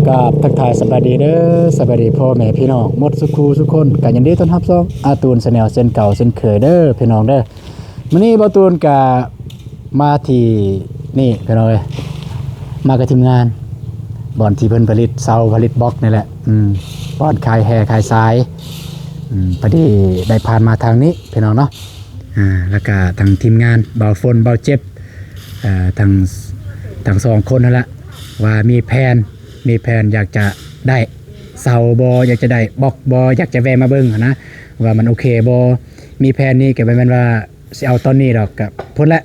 ກາບທັກທາຍສະບາຍດີເດີ ສະບາຍດີພໍ່ແມ່ພີ່ນ້ອງໝົດສູ່ຄູ່ສູ່ຄົນ ກະຍິນດີຕ້ອນຮັບສູ່ອາຕູນ Channel ເຊັ່ນເກົ່າເຊັ່ນເຄີຍເດີພີ່ນ້ອງເດີ. ມື້ນີ້ບ່າວຕູນກະມາທີ່ນີ້ພີ່ນ້ອງເອີຍ ມາກັບທີມງານ ບ່ອນທີ່ເພິ່ນຜະລິດເສົາ ຜະລິດບລັອກນີ້ແຫຼະ ອືມ ບ່ອນຂາຍແຮ່ຂາຍຊາຍ ອືມ ພໍດີໄດ້ຜ່ານມາທາງນີ້ພີ່ນ້ອງເນາະ. ອ່າ ແລ້ວກະທັງທີມງານ ບ່າວຝົນ ບ່າວເຈັບ ເອີ ທັງ ທັງສອງຄົນຫັ້ນລະ ວ່າມີແຜນ ມີແຜນຢາກຈະໄດ້ເສົາບໍ່ ຢາກຈະໄດ້ບລັອກບໍ່ ຢາກຈະແວ່ມາເບິ່ງຫັ້ນນະ ວ່າມັນໂອເຄບໍ່. ມີແຜນນີ້ກະບໍ່ແມ່ນວ່າຊິເອົາຕອນນີ້ດອກ ກະພຸ້ນແຫຼະ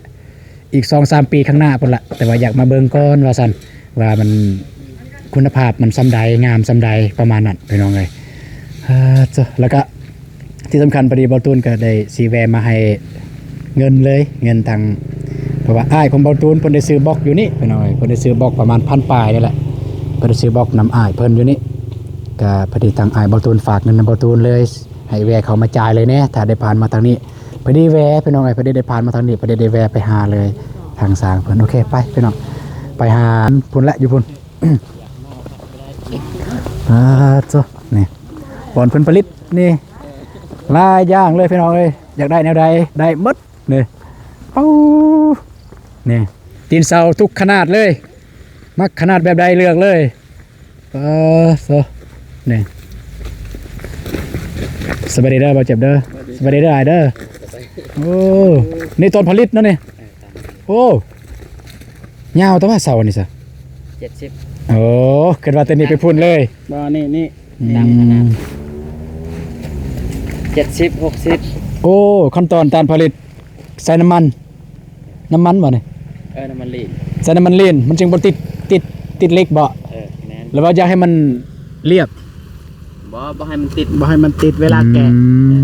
ອີກສອງສາມປີຂ້າງໜ້າພຸ້ນລະ ແຕ່ວ່າຢາກມາເບິ່ງກ່ອນວ່າຊັ້ນ ວ່າມັນຄຸນນະພາບມັນສ່ຳໃດ ງາມສ່ຳໃດ ປະມານນັ້ນພີ່ນ້ອງເອີຍ. ເອີ ແລ້ວກະທີ່ສຳຄັນ ພໍດີບ່າວຕູນກະໄດ້ຊິແວ່ມາໃຫ້ເງິນເລີຍ ເງິນທາງ ເພາະວ່າອ້າຍຂອງບ່າວຕູນເພິ່ນໄດ້ຊື້ບລັອກຢູ່ນີ້ພີ່ນ້ອງເອີຍ ເພິ່ນໄດ້ຊື້ບລັອກປະມານພັນປາຍນີ້ແຫຼະ ເພິ່ນໄດ້ຊື້ບລັອກນຳອ້າຍເພິ່ນຢູ່ນີ້ ກະພໍດີທາງອ້າຍບ່າວຕູນຝາກເງິນນຳບ່າວຕູນເລີຍ ໃຫ້ແວ່ເຂົ້າມາຈ່າຍເລີຍແດ່ ຖ້າໄດ້ຜ່ານມາທາງນີ້. ພໍດີແວ່ພີ່ນ້ອງເອີຍ ພໍດີໄດ້ຜ່ານມາທາງນີ້ ພໍດີໄດ້ແວ່ໄປຫາເລີຍທາງຊ່າງເພິ່ນ. ໂອເຄ ໄປພີ່ນ້ອງ ໄປຫາພຸ້ນແຫຼະ ຢູ່ພຸ້ນ. ອ່າ ໂຕ ນີ້ ບ່ອນເພິ່ນຜະລິດນີ້ ຫຼາຍຢ່າງເລີຍພີ່ນ້ອງເອີຍ ຢາກໄດ້ແນວໃດໄດ້ໝົດນີ້. ເອົາ ນີ້ ຕີນເສົາທຸກຂະໜາດເລີຍ ມັກຂະໜາດແບບໃດເລືອກເລີຍ. ປາໂຕ ນີ້ ສະບາຍດີເດີ ບ່າວເຈັບເດີ ສະບາຍດີເດີ ສະບາຍດີເດີອ້າຍເດີ. ໂອ້ ນີ້ຕອນຜະລິດເນາະນີ້. ໂອ້ ຍາວແຕ່ວ່າເສົານີ້ຊະ ເຈັດສິບ. ໂອ້ ຄິດວ່າແຕ່ນີ້ໄປພຸ້ນເລີຍ. ບໍ່ ນີ້ ນີ້ ອືມ ຕາມຂະໜາດ ເຈັດສິບ ຫົກສິບ. ໂອ້ ຂັ້ນຕອນການຜະລິດ ໃສ່ນ້ຳມັນ ນ້ຳມັນບໍ່ນີ້? ເອີ ນ້ຳມັນລີນ ໃສ່ນ້ຳມັນລີນ ມັນຈຶ່ງບໍ່ຕິດ ຕິດ ຕິດເຫຼັກບໍ່? ເອີ ແມ່ນ. ຫຼືວ່າຢາກໃຫ້ມັນລຽບ? ບໍ່ ບໍ່ໃຫ້ມັນຕິດ ບໍ່ໃຫ້ມັນຕິດເວລາແກະ. ອືມ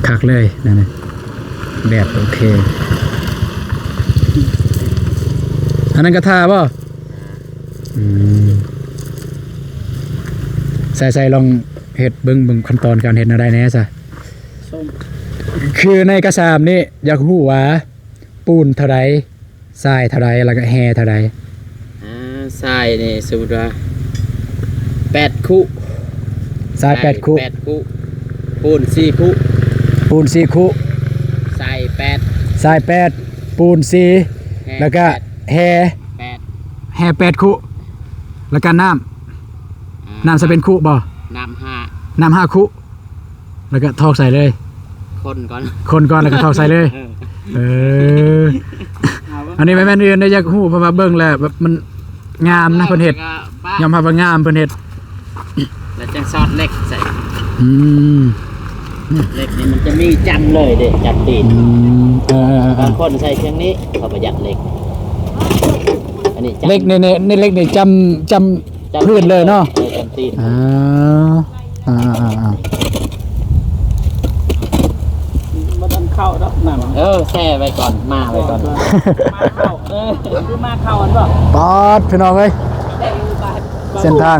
ຄັກເລີຍນັ້ນນະ ແບບໂອເຄ. ອັນນັ້ນກະທາບໍ່? ອືມ ໃສ່ໆ ລອງເຮັດເບິ່ງ ເບິ່ງຂັ້ນຕອນການເຮັດແນວໃດແດ່ຊະ. ຄືໃນກະສາບນີ້ ຢາກຮູ້ວ່າປູນເທົ່າໃດ ຊາຍເທົ່າໃດ ແລ້ວກະແຮ່ເທົ່າໃດ? ອ່າ ຊາຍນີ້ສົມມຸດວ່າແປດຄຸ ຊາຍແປດຄຸ ແປດຄຸ ປູນສີ່ຄຸ ປູນສີ່ຄຸ ຊາຍແປດ ຊາຍແປດ ປູນສີ່ ແຮ່ ແລ້ວກະແຮ່ແປດ ແຮ່ແປດຄຸ ແລ້ວກະນ້ຳ ອ່າ ນ້ຳໃສ່ເປັນຄຸບໍ່? ນ້ຳຫ້າ ນ້ຳຫ້າຄຸ. ແລ້ວກະຖອກໃສ່ເລີຍ ຄົນກ່ອນ ຄົນກ່ອນແລ້ວກະຖອກໃສ່ເລີຍ. ເອີ ເອີ ອັນນີ້ແມ່ນໆ ອື່ນໄດ້ຢາກຮູ້ ເພາະວ່າເບິ່ງແລ້ວແບບມັນງາມນະ ເພິ່ນເຮັດ ຍອມຮັບວ່າງາມເພິ່ນເຮັດ ແລ້ວຈັ່ງສອດເຫຼັກໃສ່. ອືມ ເຫຼັກນີ້ມັນຈະມີຈ້ຳເລີຍເດ້ ຈ້ຳຕີນ. ອືມ ເອີໆໆໆ ບາງຄົນໃສ່ເຄື່ອງນີ້ ເຂົາປະຢັດເຫຼັກ. ອັນນີ້ຈ້ຳ ເຫຼັກນີ້ ນີ້ ນີ້ເຫຼັກນີ້ຈ້ຳ ຈ້ຳ ຈ້ຳພື້ນເລີຍເນາະ. ເອີ ຈ້ຳຕີນ ອ່າ ອ່າໆໆ ບໍ່ທັນເຂົ້າດອກນ້ຳ. ເອີ ແຊ່ໄວ້ກ່ອນ ມາໄວ້ກ່ອນ ມາເຂົ້າ ເອີ ຄືມາເຂົ້າຫັ້ນບໍ່? ປາດ ພີ່ນ້ອງເອີຍ ເສັ້ນທາງ.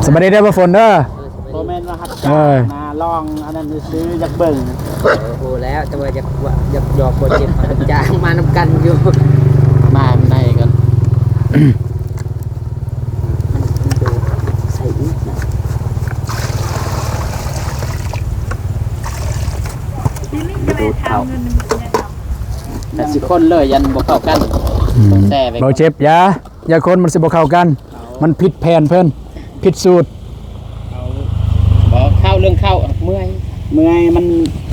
ສະບາຍດີເດີ ບ່າວຝົນເດີ. ບໍ່ແມ່ນວ່າຮັບ ເອີ ມາລອງອັນນັ້ນຊື່ໆ ຢາກເບິ່ງ. ເອີ ຮູ້ແລ້ວ ແຕ່ວ່າຢາກ ຢາກຢອກບໍ່ເຈັບ ມາຮັບຈ້າງມານຳກັນຢູ່ ມາໃນກັນ. ມັນ ມັນດູດໃສ່ອີກນະ ມັນດູດເຂົ້າ ແຕ່ຊິຄົນເລີຍ ຢ້ານບໍ່ເຂົ້າກັນ. ອືມ ແຊ່ໄວ້ ບໍ່ເຈັບ ຢ່າ ຢ່າຄົນ ມັນຊິບໍ່ເຂົ້າກັນ ມັນຜິດແຜນເພິ່ນ ຜິດສູດ. ເອົາ ບໍ່ເຂົ້າ ເລື່ອງເຂົ້າ ເມື່ອຍ ເມື່ອຍ ມັນ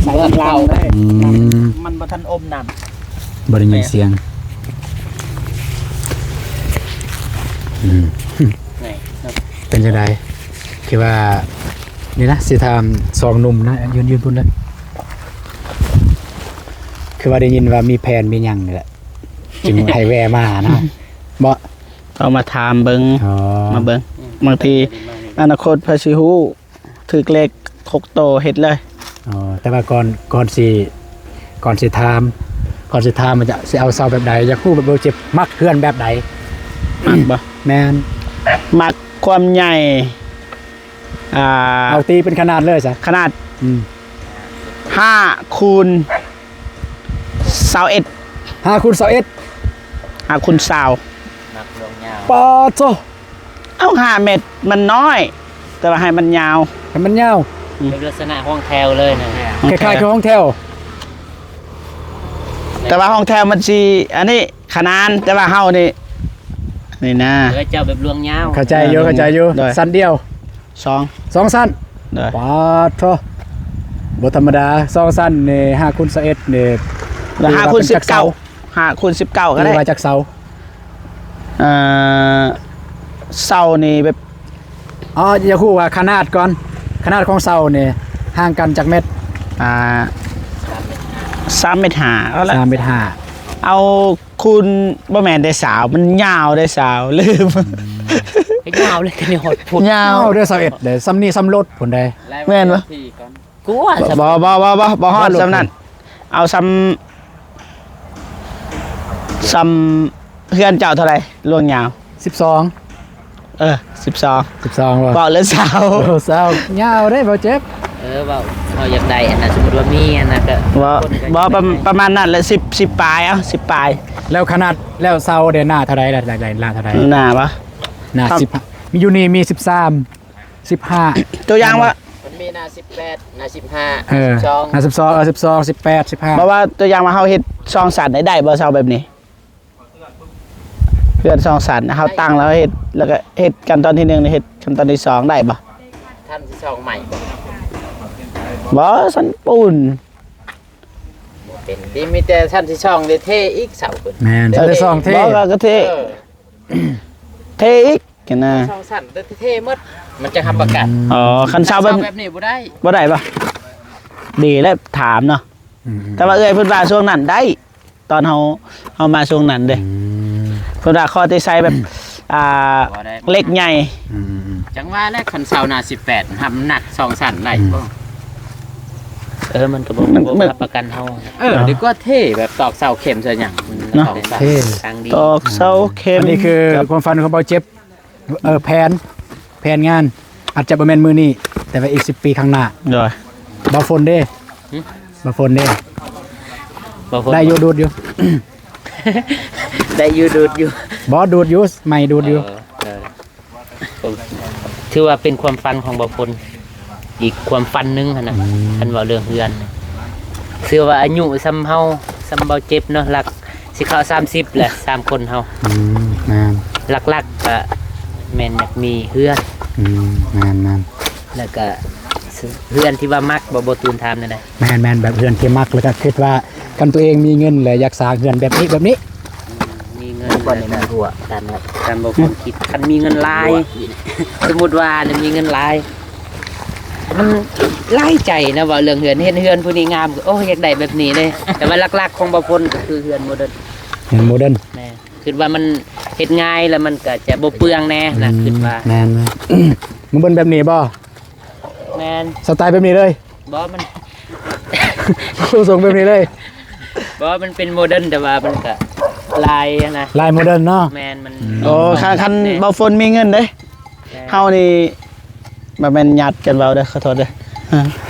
ໃສ່ກຳລັງເດ້. ອືມ ມັນບໍ່ທັນອົມນ້ຳ ບໍ່ໄດ້ຍິນສຽງ. ອືມ ນີ້ ເປັນຈັ່ງໃດ? ຄືວ່າ ນີ້ນະ ຊິຖາມສອງໜຸ່ມນະ ຢືນ ຢືນພຸ້ນເດີ. ຄືວ່າໄດ້ຍິນວ່າມີແຜນມີຫຍັງນີ້ແຫຼະ ຈຶ່ງໃຫ້ແວ່ມານະ ບໍ່? ເຂົ້າມາຖາມເບິ່ງ ອໍ ມາເບິ່ງ ບາງທີອະນາຄົດໃຜຊິຮູ້ ຖືກເລກຫົກໂຕເຮັດເລີຍ. ອໍ ແຕ່ວ່າກ່ອນ ກ່ອນຊິ ກ່ອນຊິຖາມ ກ່ອນຊິຖາມວ່າຈະ ຊິເອົາເສົາແບບໃດ ຢາກຮູ້ແບບວ່າຊິມັກເຮືອນແບບໃດ? ມັກບໍ່? ແມ່ນ ມັກຄວາມໃຫຍ່ ອ່າ ເອົາຕີເປັນຂະໜາດເລີຍຊະ ຂະໜາດ ອືມ ຫ້າຄູນຊາວເອັດ ຫ້າຄູນຊາວເອັດ ຫ້າຄູນຊາວ ມັກລວງຍາວ ປາດໂທ້ ເອົາ ຫ້າແມັດມັນນ້ອຍ ແຕ່ວ່າໃຫ້ມັນຍາວ ໃຫ້ມັນຍາວ ອືມ ເປັນລັກສະນະຮອງແຖວເລີຍນະ ຮອງແຖວ ຄ້າຍໆຄືຮອງແຖວ ແຕ່ວ່າຮອງແຖວມັນຊິອັນນີ້ ຂະໜານ ແຕ່ວ່າເຮົານີ້ ນີ້ນະ ເອີ ເຈົ້າແບບລວງຍາວ ເຂົ້າໃຈຢູ່ ເອີ ເຂົ້າໃຈຢູ່ ໂດຍ ຊັ້ນດຽວ ສອງ ສອງຊັ້ນ ໂດຍ ປາດໂທ້ ບໍ່ທຳມະດາ ສອງຊັ້ນນີ້ ຫ້າຄູນຊາວເອັດນີ້ ແລ້ວຫ້າຄູນສິບເກົ້າ ຫ້າຄູນສິບເກົ້າກໍໄດ້ ວ່າຈັກເສົາ ເອີ ເສົານີ້ແບບ ອໍ ຢາກຮູ້ວ່າຂະໜາດກ່ອນ ຂະໜາດຂອງເສົານີ້ຫ່າງກັນຈັກແມັດ? ອ່າ ສາມແມັດຫ້າ ເອົາລະ ສາມແມັດຫ້າ ເອົາ ຄູນ ບໍ່ແມ່ນເດ້ສາວ ມັນຍາວເດ້ສາວ ລືມ ອືມ ຍາວເລີຍ ກະນີ້ຮອດພຸ້ນ ຍາວເດ້ ຊາວເອັດເດ້ ສ່ຳນີ້ສ່ຳລົດພຸ້ນເດ້ ແມ່ນບໍ່? ກູວ່າ ບໍ່ ບໍ່ ບໍ່ ບໍ່ ບໍ່ຮອດສ່ຳນັ້ນ ເອົາສ່ຳ ສ່ຳເຮືອນເຈົ້າເທົ່າໃດ? ລວງຍາວ ສິບສອງ ເອີ ສິບສອງ ສິບສອງບໍ່? ເວົ້າເລື່ອງສາວ ເອີ ສາວຍາວເດ້ ບໍ່ເຈັບ ເອີ ເວົ້າ ເຮົາຢາກໄດ້ອັນນັ້ນ ສົມມຸດວ່າມີອັນນັ້ນກໍ ບໍ່ ບໍ່ ປະ ປະມານນັ້ນແຫຼະ ສິບ ສິບປາຍ ເອົາ ສິບປາຍ ແລ້ວຂະໜາດ ແລ້ວເສົາເດ້ ໜ້າເທົ່າໃດລະ? ໄດ້ ໄດ້ໜ້າເທົ່າໃດ? ໜ້າບໍ່? ໜ້າສິບ ມີຢູ່ນີ້ມີສິບສາມ ສິບຫ້າ ຕົວຢ່າງວ່າ ມັນມີໜ້າສິບແປດ ໜ້າສິບຫ້າ ເອີ ສິບສອງ ໜ້າສິບສອງ ເອີ ສິບສອງ ສິບແປດ ສິບຫ້າ ເພາະວ່າຕົວຢ່າງວ່າເຮົາເຮັດສອງຊັ້ນໄດ້ ໄດ້ບໍ່ເສົາແບບນີ້? ເຮືອນສອງຊັ້ນ ເຮົາຕັ້ງແລ້ວເຮັດ ແລ້ວກໍເຮັດຂັ້ນຕອນທີໜຶ່ງ ເຮັດຂັ້ນຕອນທີສອງໄດ້ບໍ່? ຊັ້ນທີສອງໃໝ່ບໍ່? ບໍ່ ຊັ້ນປູນ ບໍ່ເປັນ ທີ່ມີແຕ່ຊັ້ນທີສອງໄດ້ເທອີກເສົາເພິ່ນ ແມ່ນ ຊັ້ນທີສອງເທ ບໍ່ ກໍເທ ເອີ ເທອີກ ຫັ້ນນະ ສອງຊັ້ນເທໝົດ ມັນຈະຮັບປະກັນ ອືມ ອໍ ຄັນເຊົ່າແບບ ເຊົ່າແບບນີ້ບໍ່ໄດ້ ບໍ່ໄດ້ບໍ່? ດີແລ້ວຖາມເນາະ ອືມ ແຕ່ວ່າເອື້ອຍເພິ່ນວ່າຊ່ວງນັ້ນໄດ້ ຕອນເຮົາ ເຮົາມາຊ່ວງນັ້ນເດ້ ອືມ ເພິ່ນວ່າຂໍແຕ່ໃຊ້ແບບ ອ່າ ບໍ່ໄດ້ ເຫຼັກໃຫຍ່ ອືມ ຈັ່ງວ່າແຫຼະ ຄັນເສົາໜ້າສິບແປດ ຮັບນ້ຳໜັກສອງຊັ້ນໄດ້ ອືມ ບໍ່? ເອີ ມັນກໍບໍ່ ມັນ ບໍ່ ມັນ ຮັບປະກັນເຮົາ ເອີ ເນາະ ດີກວ່າເທແບບຕອກເສົາເຂັມໃສ່ຫຍັງ ເນາະ ເທ ທາງດີ ຕອກເສົາເຂັມ ອັນນີ້ຄືຄວາມຝັນຂອງເບົາເຈັບ ເອີ ແຜນ ແຜນງານ ອາດຈະບໍ່ແມ່ນມື້ນີ້ ແຕ່ວ່າອີກສິບປີຂ້າງໜ້າ ໂດຍ ບໍ່ຝົນເດ້ ຫຶ ບໍ່ຝົນເດ້ ບໍ່ຝົນ ໄດ້ຢູ່ ດູດຢູ່ ໄດ້ຢູ່ ດູດຢູ່ ບໍ່ ດູດຢູ່ ໄມ້ດູດຢູ່ ເອີ ເອີ ຖືວ່າເປັນຄວາມຝັນຂອງບໍ່ຝົນ ອີກຄວາມຝັນໜຶ່ງຫັ້ນນະ ອືມ ຄັນເວົ້າເລື່ອງເຮືອນ ເຊື່ອວ່າອາຍຸສ່ຳເຮົາ ສ່ຳເບົາເຈັບເນາະ ຫຼັກ ຊິເຂົ້າສາມສິບແຫຼະ ສາມຄົນເຮົາ ອືມ ແມ່ນ ຫຼັກໆກະແມ່ນຢາກມີເຮືອນ ອືມ ແມ່ນໆ ແລ້ວກະເຮືອນທີ່ວ່າມັກບໍ່ ບໍ່ ຕູນຖາມແນວໃດ? ແມ່ນໆ ແບບເຮືອນທີ່ມັກ ແລ້ວກະຄິດວ່າຄັນຕົວເອງມີເງິນແລ້ວຢາກສ້າງເຮືອນແບບນີ້ ແບບນີ້ ອືມ ມີເງິນ ກ່ອນນີ້ແມ່ນຮົ່ວ ຕາມ ຕາມບໍ່ຄວາມຄິດ ຄັນມີເງິນຫຼາຍ ຮົ່ວ ສົມມຸດວ່າມີເງິນຫຼາຍ ມັນຫຼາຍໃຈນະ ເວົ້າເລື່ອງເຮືອນ ເຫັນເຮືອນຜູ້ນີ້ງາມ ໂອ້ ຢາກໄດ້ແບບນີ້ເດ້ ແຕ່ວ່າຫຼັກໆຂອງບໍ່ຝົນກໍຄືເຮືອນໂມເດີນ ເຮືອນໂມເດີນ ແມ່ນ ຄິດວ່າມັນເຮັດງ່າຍ ແລ້ວມັນກໍຈະບໍ່ເປືອງແດ່ນະ ອືມ ຄິດວ່າ ແມ່ນໆ ໂມເດີນແບບນີ້ບໍ່? ແມ່ນ ສະໄຕແບບນີ້ເລີຍ ບໍ່ ມັນ ໂຄງຊົງແບບນີ້ເລີຍ ບໍ່ ມັນເປັນໂມເດີນ ແຕ່ວ່າມັນກະລາຍຫັ້ນນະ ລາຍໂມເດີນເນາະ ແມ່ນ ມັນ ອືມ ໂອ້ ຄັນ ຄັນ ແມ່ນ ບໍ່ຝົນມີເງິນເດ້ ແມ່ນ ເຮົານີ້ ບໍ່ແມ່ນຍາດກັນເວົ້າເດີ ຂໍໂທດເດີ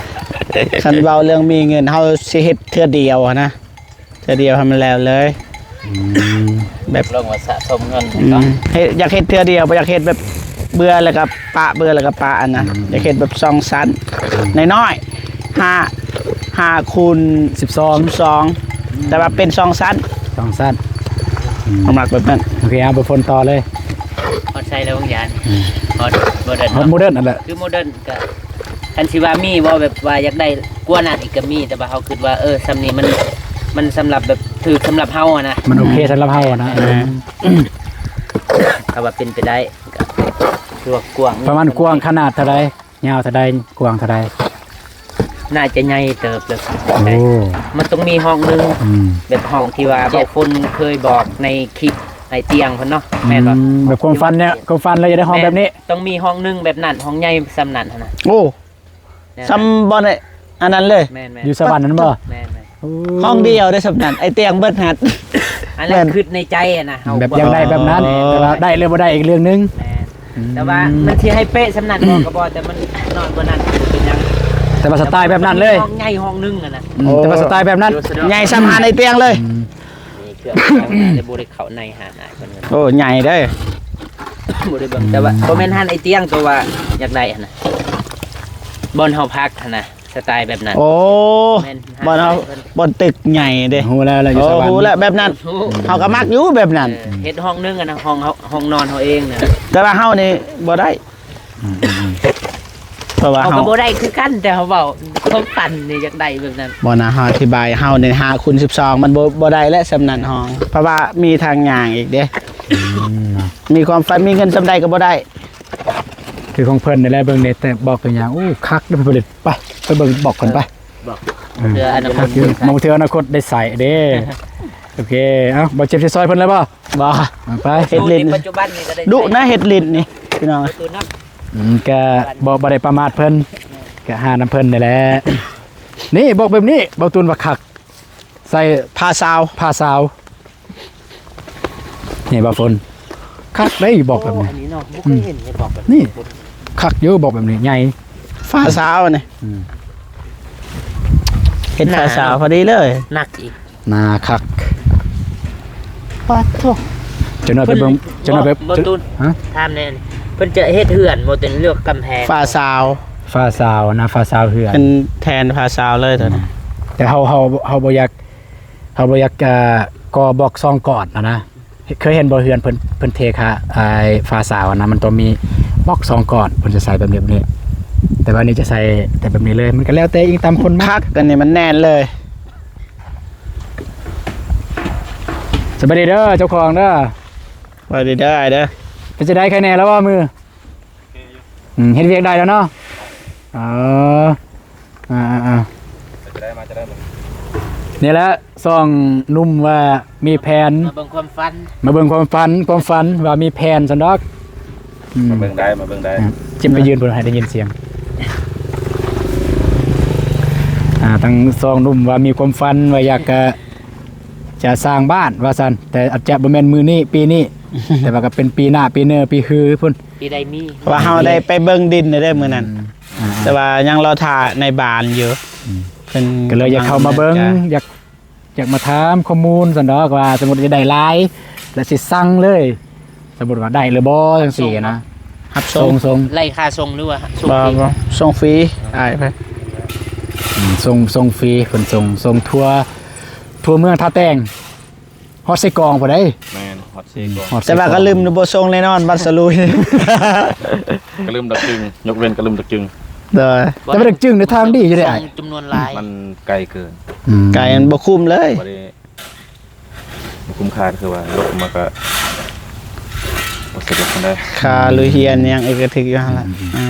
ຄັນເວົ້າເລື່ອງມີເງິນ ເຮົາຊິເຮັດເທື່ອດຽວຫັ້ນນະ ເທື່ອດຽວໃຫ້ມັນແລ້ວເລີຍ ອືມ ແບບລົງວ່າສະສົມເງິນ ອືມ ໃຫ້ກ່ອນ ເຮັດ ຢາກເຮັດເທື່ອດຽວ ບໍ່ຢາກເຮັດແບບເບື່ອແລ້ວກໍປະ ເບື່ອແລ້ວກໍປະ ອັນນະ ອືມ ຢາກເຮັດແບບສອງຊັ້ນ ອືມ ນ້ອຍໆ ຫ້າ ຫ້າຄູນສິບສອງ ສິບສອງ ອືມ ແຕ່ວ່າເປັນສອງຊັ້ນ ສອງຊັ້ນ ອືມ ເຮົາມັກແບບນັ້ນ ໂອເຄ ເອົາ ບໍ່ຝົນຕໍ່ເລີຍ ຮອດໃສແລ້ວ ວາງຢານ ອືມ ຮອດໂມເດີນ ຮອດໂມເດີນຫັ້ນແຫຼະ ຄືໂມເດີນ ກະ ຄັນຊິວ່າມີບໍ່ ແບບວ່າຢາກໄດ້ກວ່ານັ້ນອີກກໍມີ ແຕ່ວ່າເຮົາຄິດວ່າ ເອີ ສ່ຳນີ້ມັນ ມັນສຳລັບແບບຖືກສຳລັບເຮົາຫັ້ນນະ ມັນໂອເຄສຳລັບເຮົາຫັ້ນນະ ເອີ ຖ້າວ່າເປັນໄປໄດ້ ກໍຖືວ່າກວ້າງ ປະມານກວ້າງຂະໜາດເທົ່າໃດ? ຍາວເທົ່າໃດ? ກວ້າງເທົ່າໃດ? ໜ້າຈະໃຫຍ່ເຕີບເລີຍ ໂອ້ ມັນຕ້ອງມີຫ້ອງໜຶ່ງ ອືມ ແບບຫ້ອງທີ່ວ່າເບົາຝົນເຄີຍບອກໃນຄລິບໄອ້ຕຽງເພິ່ນເນາະ ອືມ ແມ່ນບໍ່? ແບບຄວາມຝັນເນຍ ຄວາມຝັນເລີຍຢາກໄດ້ຫ້ອງແບບນີ້ ແມ່ນ ຕ້ອງມີຫ້ອງໜຶ່ງແບບນັ້ນ ຫ້ອງໃຫຍ່ສ່ຳນັ້ນຫັ້ນນະ ໂອ້ ແນວນັ້ນ ສ່ຳບ່ອນ ອັນນັ້ນເລີຍ ແມ່ນໆ ຢູ່ສະຫວັນຫັ້ນບໍ່? ແມ່ນໆ ໂອ້ ຫ້ອງດຽວໄດ້ສ່ຳນັ້ນ ໄອ້ຕຽງເບິດຫັ້ນ ອັນນັ້ນ ແມ່ນ ຄິດໃນໃຈຫັ້ນນະ ເຮົາ ແບບຢາກໄດ້ແບບນັ້ນ ອໍ ແຕ່ວ່າໄດ້ຫຼືບໍ່ໄດ້ອີກເລື່ອງໜຶ່ງ ແມ່ນ ອືມ ແຕ່ວ່າມັນຊິໃຫ້ເປະສ່ຳນັ້ນບໍ່ກໍບໍ່ ແຕ່ມັນນ້ອຍກວ່ານັ້ນກໍບໍ່ເປັນຫຍັງ ແຕ່ວ່າສະໄຕແບບນັ້ນເລີຍ ຫ້ອງໃຫຍ່ຫ້ອງໜຶ່ງຫັ້ນນະ ອືມ ໂອ້ ແຕ່ວ່າສະໄຕແບບນັ້ນ ຢູ່ສະດວກ ໃຫຍ່ສ່ຳຫາໃນຕຽງເລີຍ ອືມ ນີ້ ເທື່ອເຂົາມາແຕ່ບໍ່ໄດ້ເຂົ້າໃນຮ້ານອ້າຍເພິ່ນ. ໂອ້ ໃຫຍ່ເດ້. ບໍ່ໄດ້ເບິ່ງ ແຕ່ວ່າບໍ່ແມ່ນຮ້ານໄອ້ຕຽງ ຕົວວ່າຢາກໄດ້ຫັ້ນນະ ບ່ອນເຮົາພັກຫັ້ນນະ ສະໄຕແບບນັ້ນ. ໂອ້ ແມ່ນຮ້ານ ບ່ອນເຮົາ ອ້າຍເພິ່ນ ບ່ອນຕຶກໃຫຍ່ເດ້. ຮູ້ແລ້ວ ແລ້ວຢູ່ ໂອ້ ສະຫວັນ ຮູ້ແລ້ວແບບນັ້ນ. ເຮົາກໍມັກຢູ່ແບບນັ້ນ. ເອີ ເຮັດຫ້ອງໜຶ່ງຫັ້ນນະ ຫ້ອງເຮົາ ຫ້ອງນອນເຮົາເອງນະ ແຕ່ວ່າເຮົານີ້ບໍ່ໄດ້. ອືມໆໆ ເພາະວ່າເຮົາ ເຮົາກໍບໍ່ໄດ້ຄືກັນ ແຕ່ເຮົາເວົ້າຄວາມຝັນນີ້ຢາກໄດ້ແບບນັ້ນ. ບໍ່ນະ ເຮົາອະທິບາຍ ເຮົານີ້ຫ້າຄູນສິບສອງ ມັນບໍ່ ບໍ່ໄດ້ແຫຼະສ່ຳນັ້ນຫ້ອງ ເພາະວ່າມີທາງຍ່າງອີກເດ້. ອືມ ເນາະ ມີຄວາມຝັນ ມີເງິນສ່ຳໃດກໍບໍ່ໄດ້ ຄືຂອງເພິ່ນນີ້ແຫຼະ. ເບິ່ງແດ່ ແຕ່ບລັອກຕົວຢ່າງ ໂອ້ ຄັກເດ້ ເພິ່ນ ໄປ ໄປເບິ່ງບລັອກເພິ່ນໄປ. ບລັອກ ເອີ ເພື່ອອະນາຄົດ ບາງເທື່ອອະນາຄົດໄດ້ໃຊ້ເດ້. ໂອເຄ ເອົ້າ ບໍ່ເຈັບຊິຊ່ອຍເພິ່ນແລ້ວບໍ່? ບໍ່ ເອົາໄປ ເຮັດຫຼິ້ນ ປັດຈຸບັນນີ້ກໍໄດ້ ດຸນະ ເຮັດຫຼິ້ນນີ້ ພີ່ນ້ອງ. ອືມ ກະບໍ່ ບໍ່ໄດ້ປະໝາດເພິ່ນ ກະຫານຳເພິ່ນນີ້ແຫຼະ. ນີ້ບລັອກແບບນີ້ ເບົາຕູນວ່າຄັກ ໃສ່ຜ້າຊາວ ຜ້າຊາວ. ນີ້ບ່າວຝົນ ຄັກໄດ໋ບລັອກແບບນີ້. ໂອ້ ອັນນີ້ເນາະ ບໍ່ເຄີຍເຫັນເດ້ບລັອກແບບນີ້. ນີ້ ຄັກຢູ່ບລັອກແບບນີ້ ໃຫຍ່ ຝາຊາວນີ້. ອືມ ເຮັດຝາຊາວພໍດີເລີຍ ໜັກອີກ ໜາຄັກ. ປາດໂທ້ ຈັກໜ້ອຍໄປເບິ່ງ ເພິ່ນ ຈັກໜ້ອຍໄປ ບໍ່ ບໍ່ ຕູ້ນ ຮະ ຖາມແດ່ ເພິ່ນຈະເຮັດເຮືອນບໍ່ ເປັນເລື່ອງກຳແພງ ຝາຊາວ ຝາຊາວນະ ຝາຊາວເຮືອນ ເປັນແທນຝາຊາວເລີຍຕອນນີ້. ອືມ ແຕ່ເຮົາ ເຮົາ ເຮົາບໍ່ຢາກ ເຮົາບໍ່ຢາກ ເອີ ກໍ່ບລັອກສອງກ້ອນຫັ້ນນະ. ເຄີຍເຫັນບໍ່ ເຮືອນເພິ່ນ ເພິ່ນເທຄາ ອ້າຍ ຝາຊາວຫັ້ນນະ ມັນຕ້ອງມີບລັອກສອງກ້ອນ ເພິ່ນຈະໃສ່ແບບນີ້ ແບບນີ້ ແຕ່ວ່ານີ້ຈະໃສ່ແຕ່ແບບນີ້ເລີຍ. ມັນກໍແລ້ວແຕ່ອີງຕາມຄົນມັກ. ຄັກ ອັນນີ້ມັນແໜ້ນເລີຍ. ສະບາຍດີເດີເຈົ້າຂອງເດີ. ສະບາຍດີເດີອ້າຍເດີ. ເປັນຈັ່ງໃດ ໄຄແນ່ແລ້ວບໍ່ມື? ອືມ ເຮັດວຽກໄດ້ແລ້ວເນາະ. ເອີ ອ່າໆໆ ໄປຈະໄດ້ມາຈະໄດ້. ນີ້ແຫຼະ ສອງໜຸ່ມວ່າມີແຜນ ມາເບິ່ງຄວາມຝັນ ມາເບິ່ງຄວາມຝັນ ຄວາມຝັນວ່າມີແຜນຊັ້ນດອກ. ອືມ ມາເບິ່ງໄດ້ ມາເບິ່ງໄດ້. ອ່າ ຈິ້ມໄປຢືນພຸ້ນ ໃຫ້ໄດ້ຍິນສຽງ. ອ່າ ທັງສອງໜຸ່ມວ່າມີຄວາມຝັນວ່າຢາກ ຈະ ຈະສ້າງບ້ານວ່າຊັ້ນ ແຕ່ອາດຈະບໍ່ແມ່ນມື້ນີ້ປີນີ້ ແຕ່ວ່າກໍເປັນປີໜ້າ ປີເນີ ປີຮືພຸ້ນ ປີໃດມີ ເພາະວ່າເຮົາໄດ້ໄປເບິ່ງດິນແລ້ວເດ້ມື້ນັ້ນ. ອືມ ອ່າໆ ແຕ່ວ່າຍັງລໍຖ້ານາຍບ້ານຢູ່. ອືມ ເພິ່ນກໍເລີຍຢາກເຂົ້າມາເບິ່ງ ຢາກ ຢາກມາຖາມຂໍ້ມູນຊັ້ນດອກ ວ່າສົມມຸດຈະໄດ້ຫຼາຍ ແລ້ວຊິສັ່ງເລີຍ ສົມມຸດວ່າໄດ້ຫຼືບໍ່ ຈັ່ງຊີ້ນະ. ຮັບສົ່ງ ສົ່ງ ສົ່ງ ໄລ່ຄ່າສົ່ງ ຫຼືວ່າສົ່ງຟຣີ? ບໍ່ ສົ່ງຟຣີອ້າຍ. ອືມ ສົ່ງ ສົ່ງຟຣີ ເພິ່ນສົ່ງ ສົ່ງທົ່ວ ທົ່ວເມືອງທ່າແຕງ ຮອດເຊກອງພຸ້ນໃດ໋. ແມ່ນ ຮອດເຊກອງ ຮອດເຊກອງ ແຕ່ວ່າກໍລືມບໍ່ສົ່ງແນ່ນອນ ບັດສະລຸຍ ກໍລືມດັກຈຶງ ຍົກເວັ້ນກໍລືມດັກຈຶງ. ໂດຍ ແຕ່ວ່າດັກຈຶງໃນທາງດີຢູ່ເດ້ອ້າຍ ສົ່ງຈຳນວນຫຼາຍ ມັນໄກເກີນ. ອືມ ໄກ ມັນບໍ່ຄຸ້ມເລີຍ ບໍ່ໄດ້ ບໍ່ຄຸ້ມຄ່າ ຄືວ່າລົດມາກໍບໍ່ສະດວກປານໃດ ຄ່າລຸຍຮຽນຫຍັງອີກກໍຖືກຢູ່ຫັ້ນລະ. ອືມ ອ່າ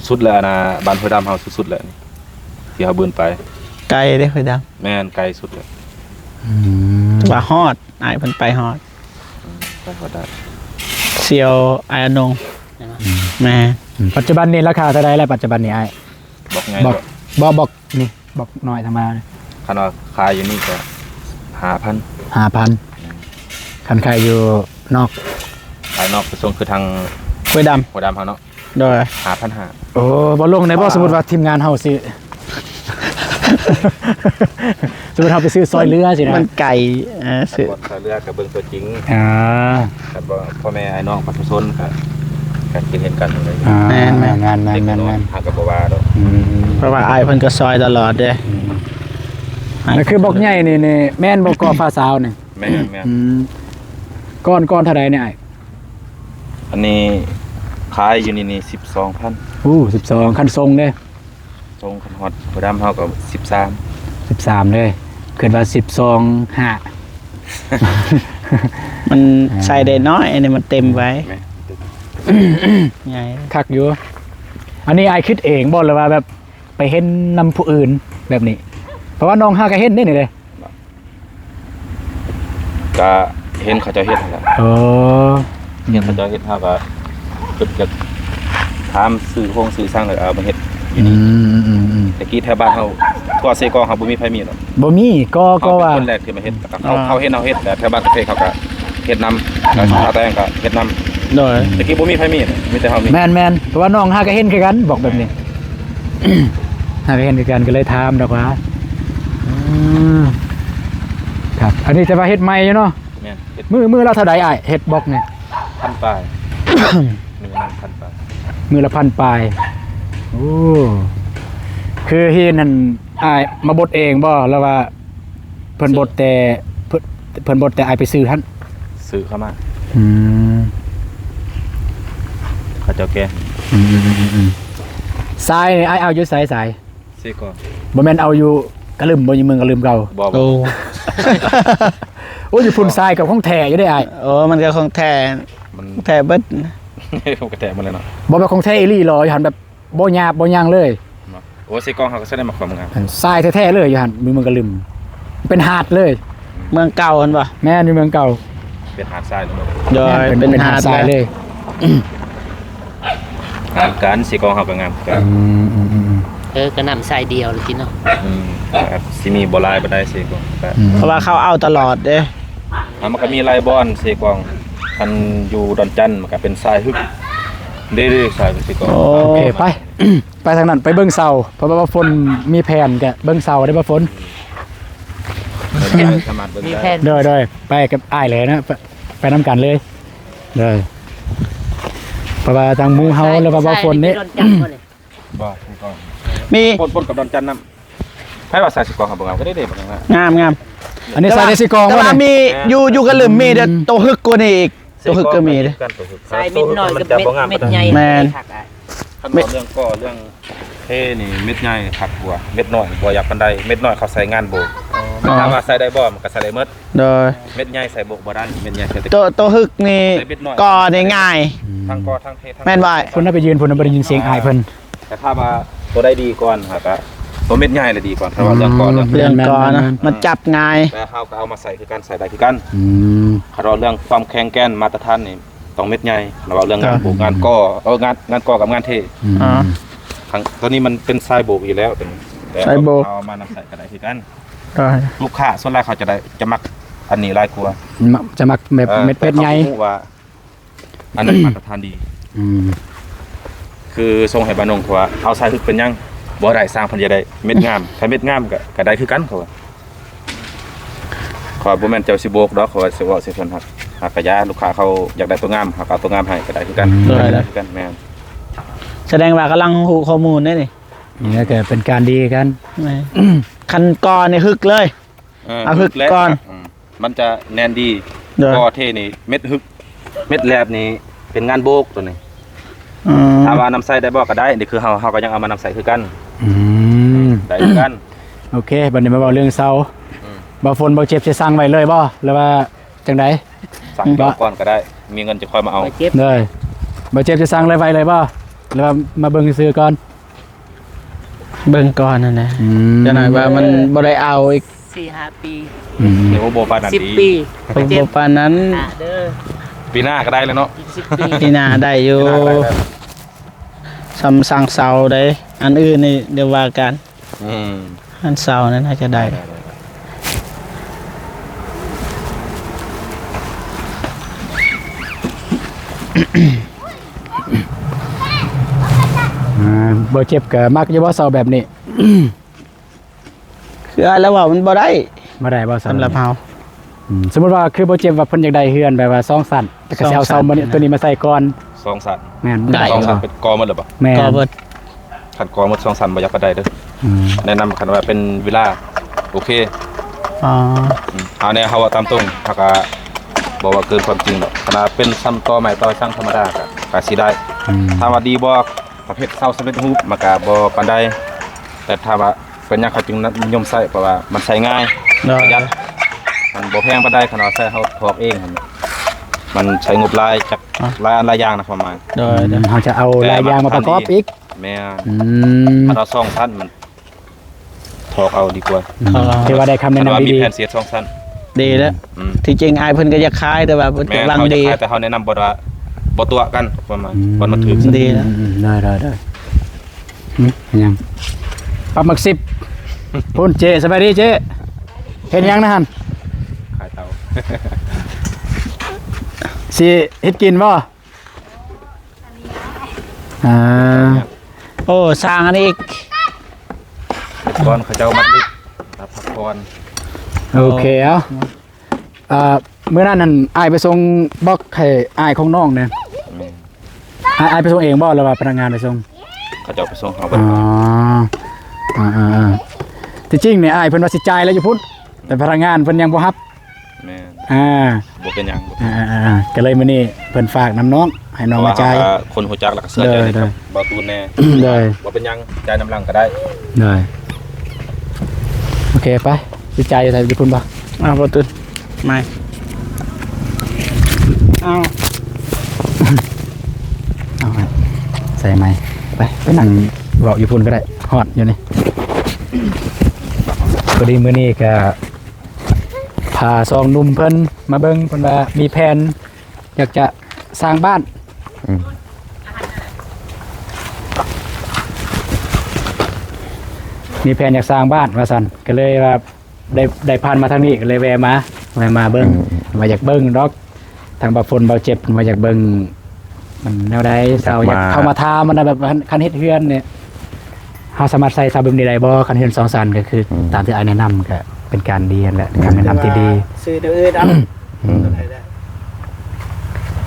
ສຸດໆແລ້ວນະ ບ້ານຫ້ວຍດຳເຮົາສຸດໆແລ້ວ ທີ່ເຮົາບືນໄປ ໄກເດ້ຫ້ວຍດຳ. ແມ່ນ ໄກສຸດແລ້ວ. ອືມ ວ່າຮອດ ອ້າຍເພິ່ນໄປຮອດ ອືມ ໄປຮອດໄດ້ ສ່ຽວອ້າຍອານົງ. ແມ່ນ ອືມ ປັດຈຸບັນນີ້ລາຄາເທົ່າໃດແລ້ວ ປັດຈຸບັນນີ້ອ້າຍ? ບລັອກໃຫຍ່ ບລັອກ ບໍ່ ບລັອກນີ້ ບລັອກນ້ອຍທຳມະດາ. ຄັນວ່າຂາຍຢູ່ນີ້ກໍຫ້າພັນ ຫ້າພັນ. ແມ່ນ ຄັນຂາຍຢູ່ນອກ ຂາຍນອກໄປສົ່ງຄືທາງຫ້ວຍດຳ ຫ້ວຍດຳເຮົາເນາະ. ໂດຍ ຫ້າພັນຫ້າ. ໂອ້ ບໍ່ລົງໄດ້ບໍ່? ສະມຸດວ່າທີມງານເຮົາຊິ ສະມຸດເຮົາໄປຊື້ຊ່ອຍເຫຼືອຊີ້ນະ ມັນໄກ. ເອີ ຊື້ຊ່ອຍເຫຼືອກໍເບິ່ງຕົວຈິງ. ອ່າ ຄັນວ່າພໍ່ແມ່ອ້າຍນ້ອງປະຊາຊົນກໍ ກໍຄິດເຫັນກັນ. ອ່າ ແມ່ນໆ ງານ ງານ ງານ ງານ ເຮົາກໍບໍ່ວ່າດອກ. ອືມ ເພາະວ່າອ້າຍເພິ່ນກໍຊ່ອຍຕະຫຼອດເດ້. ອືມ ນັ້ນຄືບລັອກໃຫຍ່ນີ້ ນີ້ແມ່ນບໍ່ ກໍ່ຝາຊາວນີ້? ແມ່ນໆ. ອືມ ກ້ອນ ກ້ອນເທົ່າໃດນີ້ອ້າຍ? ອັນນີ້ຂາຍຢູ່ນີ້ ນີ້ສິບສອງພັນ. ໂອ້ ສິບສອງ ຄັນສົ່ງເດ້? ສົ່ງຄັນຮອດຜູ້ດຳເຮົາກໍສິບສາມ ສິບສາມເດ້. ຄິດວ່າສິບສອງຫ້າ ມັນໃສ່ໄດ້ນ້ອຍ ອັນນີ້ມັນເຕັມໄວ້. ແມ່ນ ໃຫຍ່ ຄັກຢູ່. ອັນນີ້ອ້າຍຄິດເອງບໍ່ ຫຼືວ່າແບບ ໄປເຫັນນຳຜູ້ອື່ນແບບນີ້? ເພາະວ່ານ້ອງຫາກໍເຫັນເດ້ນີ້ເດ້. ກະເຫັນເຂົາເຈົ້າເຮັດຫັ້ນແຫຼະ. ໂອ້ ເຫັນເຂົາເຈົ້າເຮັດ ເຮົາກະຄິດຈະຖາມຊື້ໂຮງຊື້ຊ່າງ ແລ້ວເອົາມາເຮັດຢູ່ນີ້. ອືມໆໆໆ ແຕ່ກີ້ແຖວບ້ານເຮົາ ກໍເຊກອງເຮົາບໍ່ມີໃຜມີດອກ. ບໍ່ມີ ກໍ ກໍວ່າເຮົາເປັນຄົນແລກທີ່ມາເຮັດ. ເຂົາ ເອີ ເຂົາເຮັດ ເຮົາເຮັດ ແຕ່ແຖວບ້ານກະເພເຂົາກະເຮັດນຳ ແລ້ວຊາວແຕງກະເຮັດນຳ. ໂດຍ ແຕ່ກີ້ບໍ່ມີໃຜມີ ມີແຕ່ເຮົາມີ. ແມ່ນໆ ເພາະວ່ານ້ອງຫາກໍເຫັນຄືກັນ ບອກແບບນີ້ ຫາກໍເຫັນຄືກັນ ກໍເລີຍຖາມດອກວ່າ. ອືມ ຄັກ ອັນນີ້ແຕ່ວ່າເຮັດໃໝ່ຢູ່ເນາະ. ແມ່ນ ເຮັດ ມື້ ມື້ລະເທົ່າໃດອ້າຍ ເຮັດບລັອກນີ້? ພັນປາຍ. ມື້ລະພັນປາຍ. ມື້ລະພັນປາຍ. ໂອ້ ຄືຫີນຫັ້ນ ອ້າຍມາບົດເອງບໍ່ ຫຼືວ່າເພິ່ນບົດແຕ່ ເພິ່ນ ເພິ່ນບົດແຕ່ອ້າຍໄປຊື້ຫັ້ນ? ຊື້ເຂົ້າມາ. ອືມ ເຂົາເຈົ້າແກ່. ອືມໆໆໆ ຊາຍນີ້ອ້າຍເອົາຢູ່ໃສຊາຍ? ເຊກອງ. ບໍ່ແມ່ນເອົາຢູ່ກະລຶມບໍ່? ຢູ່ເມືອງກະລຶມເກົ່າ. ບໍ່ ບໍ່. ໂອ້ ໂອ້ ຢູ່ພຸ້ນຊາຍກໍຂອງແທ້ຢູ່ເດ້ອ້າຍ. ໂອ້ ມັນກໍຂອງແທ້ ມັນຂອງແທ້ເບິດ. ຂອງແທ້ໝົດເລີຍເນາະ. ບໍ່ແມ່ນຂອງແທ້ອີ່ຫຼີຫຼໍ ຢູ່ຫັ້ນແບບບໍ່ຫຍາບບໍ່ຫຍັງເລີຍ. ໂອ້ ເຊກອງເຮົາກໍໃຊ້ໄດ້ມາຂອງງາມ. ຊາຍແທ້ໆເລີຍຢູ່ຫັ້ນ ຢູ່ເມືອງກະລຶມ ເປັນຫາດເລີຍ. ເມືອງເກົ່າຫັ້ນບໍ່? ແມ່ນ ຢູ່ເມືອງເກົ່າ. ເປັນຫາດຊາຍເລີຍ. ໂດຍ ເປັນ ເປັນຫາດຊາຍເລີຍ. ງາມຄືກັນ ເຊກອງເຮົາກໍງາມຄືກັນ. ອືມໆໆໆ ເອີ ກໍນ້ຳຊາຍດຽວລະຕິເນາະ. ອືມ ກໍຊິມີບໍ່ຫຼາຍປານໃດເຊກອງກໍ. ອືມ ເພາະວ່າເຂົາເອົາຕະຫຼອດເດ້. ອ່າ ມັນກໍມີຫຼາຍບ່ອນເຊກອງ. ຄັນຢູ່ດອນຈັນມັນກໍເປັນຊາຍຮຶກເດ້ ຊາຍເຊກອງ. ໂອ້ ໂອເຄ ໄປ ໄປທາງນັ້ນ ໄປເບິ່ງເສົາ ເພາະວ່າບ່າວຝົນມີແຜນກະເບິ່ງເສົາເດ້ບ່າວຝົນ. ສາມາດເບິ່ງໄດ້. ມີແຜນ. ໂດຍໆ ໄປກັບອ້າຍເລີຍນະ ໄປ ໄປນຳກັນເລີຍ. ໂດຍ ເພາະວ່າທາງໝູ່ເຮົາ ຫຼືວ່າບ່າວຝົນນີ້ ບໍ່ ມີ ປົນ ປົນກັບດອນຈັນນຳ. ໃຜວ່າຊາຍເຊກອງເຮົາບໍ່ງາມ? ກໍໄດ້ເດ້ ງາມ ງາມ. ອັນນີ້ຊາຍເຊກອງ ແຕ່ວ່າມີ ຢູ່ ຢູ່ກະລຶມມີເດ້ ໂຕຮຶກກວ່ານີ້ອີກ. ໂຕຮຶກກໍມີເດ້. ຊາຍເມັດນ້ອຍກັບເມັດ ເມັດໃຫຍ່ ແມ່ນ. ຄັນວ່າເລື່ອງກໍເລື່ອງເທນີ້ ເມັດໃຫຍ່ຄັກກວ່າ ເມັດນ້ອຍບໍ່ຢາກປານໃດ. ເມັດນ້ອຍເຂົາໃສ່ງານໂບກ. ຖາມວ່າໃສ່ໄດ້ບໍ່? ມັນກໍໃສ່ໄດ້ໝົດ. ໂດຍ ເມັດໃຫຍ່ໃສ່ໂບກບໍ່ໄດ້. ເມັດໃຫຍ່ໃສ່ແຕ່ ໂຕ ໂຕຮຶກນີ້ ໃສ່ເມັດນ້ອຍ ກໍ່ນີ້ງ່າຍ. ອືມ ທັງກໍ່ທັງເທທັງ ແມ່ນວ່າ ພຸ້ນນະ ໄປຢືນພຸ້ນນະ ບໍ່ໄດ້ຍິນສຽງອ້າຍເພິ່ນ. ແຕ່ຖ້າວ່າຕົວໃດດີກ່ອນ ເຮົາກໍ ຕົວເມັດໃຫຍ່ລະດີກ່ອນ. ຖ້າວ່າເລື່ອງກໍ ອືມ ເລື່ອງກໍນະ ແມ່ນໆໆ ມັນຈັບງ່າຍ. ແຕ່ເຮົາກໍເອົາມາໃສ່ຄືກັນ ໃສ່ໄດ້ຄືກັນ. ອືມ ຄັນວ່າເລື່ອງຄວາມແຂງແກ່ນມາດຕະຖານນີ້ ຕ້ອງເມັດໃຫຍ່. ແຕ່ວ່າເລື່ອງງານໂບກ ງານກໍ່ ເອີ ງານ ງານກໍ່ກັບງານເທ. ອືມ ອ່າ ທັງ ຕົວນີ້ມັນເປັນຊາຍໂບກຢູ່ແລ້ວ ຕົວນີ້. ແຕ່ເຮົາເອົາມານຳໃຊ້ກໍໄດ້ຄືກັນ. ລູກຄ້າສ່ວນຫຼາຍເຂົາຈະໄດ້ ຈະມັກອັນນີ້ຫຼາຍກວ່າ. ຈະມັກແບບເມັດ ເອີ ເມັດໃຫຍ່. ແຕ່ເຂົາບໍ່ຮູ້ວ່າ ອັນໃດມາດຕະຖານດີ. ອືມ ຄືສົ່ງໃຫ້ບານົງເຂົາວ່າ ເອົາຊາຍຮຶກເປັນຫຍັງ? ບໍ່ໄດ້ ຊ່າງເພິ່ນຢາກໄດ້ເມັດງາມ. ຖ້າເມັດງາມກໍ ກໍໄດ້ຄືກັນ ເຂົາວ່າ. ເຂົາວ່າບໍ່ແມ່ນເຈົ້າຊິໂບກດອກ ເຂົາວ່າຊິເວົ້າໃສ່ເພິ່ນ. ຫາກ ຫາກກະຢ່າ ລູກຄ້າເຂົາຢາກໄດ້ຕົວງາມ ເຮົາກໍເອົາຕົວງາມໃຫ້ກໍໄດ້ຄືກັນ. ອືມ ກໍໄດ້ຄືກັນ. ແມ່ນ. ສະແດງວ່າກຳລັງຮູ້ຂໍ້ມູນເດ້ນີ້. ນີ້ກໍເປັນການດີກັນ. ແມ່ນ. ຄັນກ່ອນີ້ຮຶກເລີຍ. ເອີ ເອົາຮຶກກ່ອນ. ອືມ ມັນຈະແໜ້ນດີ. ໂດຍ ກໍເທນີ້ເມັດຮຶກ ເມັດແຫຼບນີ້ເປັນງານໂບກຕົວນີ້. ອືມ ຖາມວ່ານຳໃຊ້ໄດ້ບໍ່? ກໍໄດ້. ນີ້ຄືເຮົາ ເຮົາກໍຍັງເອົາມານຳໃຊ້ຄືກັນ. ອືມ ໄດ້ຄືກັນ. ໂອເຄ ບັດນີ້ມາເວົ້າເລື່ອງເສົາ. ອືມ ບ່າວຝົນ ບ່າວເຈັບຊິສັ່ງໄວ້ເລີຍບໍ່ ຫຼືວ່າຈັ່ງໃດ? ສັ່ງຈອງກ່ອນກໍໄດ້ ມີເງິນຈະຄ່ອຍມາເອົາ. ໂດຍ ບ່າວເຈັບຊິສັ່ງໄວ້ເລີຍບໍ່ ຫຼືວ່າມາເບິ່ງຊື່ໆກ່ອນ? ເບິ່ງກ່ອນຫັ້ນແຫຼະ. ອືມ ຈັກໜ້ອຍວ່າມັນບໍ່ໄດ້ເອົາອີກ ສີ່ຫ້າປີ. ອືມ ໂອ້ ບໍ່ປານນັ້ນ ສິບປີ. ບໍ່ປານນັ້ນ ເດີ ປີໜ້າກໍໄດ້ແລ້ວເນາະ. ສິບປີ ປີໜ້າໄດ້ຢູ່. ປີໜ້າກໍໄດ້ແລ້ວ. ສ່ຳສັ່ງເສົາໄດ໋ ອັນອື່ນນີ້ດຽວວ່າກັນ. ອືມ ອັນເສົານັ້ນໜ້າຈະໄດ້. ໄດ້ ໄດ້ ໄດ້. ອ່າ ບໍ່ເຈັບກໍມັກຢູ່ບໍ່ເສົາແບບນີ້? ຄືອ້າຍລາວເວົ້າມັນບໍ່ໄດ້. ບໍ່ໄດ້ບໍ່? ສຳລັບເຮົາ. ອືມ ສົມມຸດວ່າຄືບໍ່ເຈັບວ່າເພິ່ນຢາກໄດ້ເຮືອນແບບວ່າສອງຊັ້ນ ແລ້ວກໍຊິເອົາເສົາ ສອງຊັ້ນ ຕົວນີ້ມາໃສ່ກ່ອນ. ສອງຊັ້ນ. ແມ່ນ. ໄດ້ ສອງຊັ້ນເປັນກໍ່ໝົດແລ້ວບໍ່? ແມ່ນ ກໍ່ໝົດ. ຄັນກໍ່ໝົດສອງຊັ້ນບໍ່ຢາກປານໃດເດີ. ອືມ ແນະນຳຄັນວ່າເປັນວິລາ ໂອເຄ. ອໍ ອືມ ເອົາແນວເຮົາເວົ້າຕາມຕົງ ເຮົາກໍບໍ່ວ່າເກີນຄວາມຈິງດອກ. ຄັນວ່າເປັນຊ່ຳຕໍໄມ້ຕໍ່ຊ່າງທຳມະດາກໍ ກໍຊິໄດ້. ອືມ ຖາມວ່າດີບໍ່? ປະເພດເສົາສຳເລັດຮູບມັນກະບໍ່ປານໃດ ແຕ່ຖາມວ່າເປັນຫຍັງເຂົາຈຶ່ງນິຍົມໃຊ້ ເພາະວ່າມັນໃຊ້ງ່າຍ ປະຢັດ ມັນບໍ່ແພງປານໃດ. ຄັນເຮົາໃຊ້ເຮົາຖອກເອງ ມັນໃຊ້ງົບຫຼາຍ ຈັກ ອ່ະ ຫຼາຍອັນຫຼາຍຢ່າງນະ ຄວາມໝາຍ. ໂດຍ ອືມ ເຮົາຈະເອົາຫຼາຍຢ່າງມາປະກອບອີກ. ແມ່ນ. ອືມ ຄັນເຮົາສອງຊັ້ນມັນ ຖອກເອົາດີກວ່າ. ອືມ ຖືວ່າໄດ້ຄຳແນະນຳດີໆ. ມີແຜນເສຍສອງຊັ້ນ ດີແລ້ວ. ອືມ ທີ່ຈິງອ້າຍເພິ່ນກໍຢາກຂາຍ ແຕ່ວ່າເພິ່ນກໍຫວັງດີ. ແມ່ນ ເຮົາຢາກຂາຍ ແຕ່ເຮົາແນະນຳບໍ່ວ່າ ບໍ່ຕົວະກັນປະມານ. ອືມ ບໍ່ມາຖືກ. ດີແລ້ວ. ອືມ ອືມ ອືມ ໄດ້ ໄດ້ ໄດ້. ປັບໝາກສິບ ພຸ້ນເຈ້ ສະບາຍດີເຈ້. ເຮັດຫຍັງນະຫັ້ນ? ຂາຍເຕົາ. ຊິເຮັດກິນບໍ່? ອ່າ ໂອ້ ສ້າງອັນນີ້ອີກ ກ່ອນເຂົາເຈົ້າມັດລິດ ພັກຜ່ອນ. ໂອເຄ ເອົາ ອ່າ ມື້ນັ້ນນັ້ນ ອ້າຍໄປສົ່ງບັອກໃຫ້ອ້າຍຂອງນ້ອງນະ. ແມ່ນ. ອ້າຍ ອ້າຍໄປສົ່ງເອງບໍ່ ຫຼືວ່າພະນັກງານໄປສົ່ງ? ເຂົາເຈົ້າໄປສົ່ງເຮົາ. ອໍ ອ່າໆໆ ທີ່ຈິງນີ້ ອ້າຍເພິ່ນວ່າຊິຈ່າຍແລ້ວຢູ່ພຸ້ນ ແຕ່ພະນັກງານເພິ່ນຍັງບໍ່ຮັບ. ແມ່ນ. ອ່າ ບໍ່ເປັນຫຍັງ. ອ່າໆໆ ກໍເລີຍມື້ນີ້ເພິ່ນຝາກນຳນ້ອງ ໃຫ້ນ້ອງມາຈ່າຍ. ເພາະວ່າຄົນຮູ້ຈັກ ແລ້ວກໍເຊື່ອໃຈໃນ ໂດຍ ໂດຍ ບ່າວຕູນແດ່. ໂດຍ. ບໍ່ເປັນຫຍັງ ຈ່າຍນຳຫຼັງກໍໄດ້. ໂດຍ. ໂອເຄ ໄປ ຊິຈ່າຍຢູ່ໃສ ຢູ່ພຸ້ນບໍ່? ອ່າ ບ່າວຕູນ ໄມ້ ເອົາ ເອົາ ໃສ່ໄມ້ ໄປ ໄປນັ່ງເວົ້າຢູ່ພຸ້ນກໍໄດ້ ຮອດຢູ່ນີ້. ພໍດີມື້ນີ້ກໍ ພາສອງໜຸ່ມເພິ່ນມາເບິ່ງ ເພິ່ນວ່າມີແຜນຢາກຈະສ້າງບ້ານ. ອືມ. ມີແຜນຢາກສ້າງບ້ານວ່າຊັ້ນ ກໍເລີຍວ່າໄດ້ ໄດ້ຜ່ານມາທາງນີ້ ກໍເລີຍແວ່ມາ ແວ່ມາເບິ່ງ. ອືມ. ວ່າຢາກເບິ່ງດອກ ທາງບ່າວຝົນ ບ່າວເຈັບ ເພິ່ນວ່າຢາກເບິ່ງ ມັນແນວໃດ ຢາກ ຊາວຢາກ ມາ ເຂົ້າມາຖາມ ມັນນະ ແບບ ຄັນ ຄັນເຮັດເຮືອນນີ້ ເຮົາສາມາດໃສ່ຊາວແບບນີ້ໄດ້ບໍ່? ຄັນເຮືອນສອງຊັ້ນກໍຄື ອືມ ຕາມທີ່ອ້າຍແນະນຳ ກໍເປັນການດີຫັ້ນແຫຼະ ແມ່ນ ຄຳແນະນຳທີ່ດີ. ຊື້ແນວອື່ນເອົາ. ອືມ.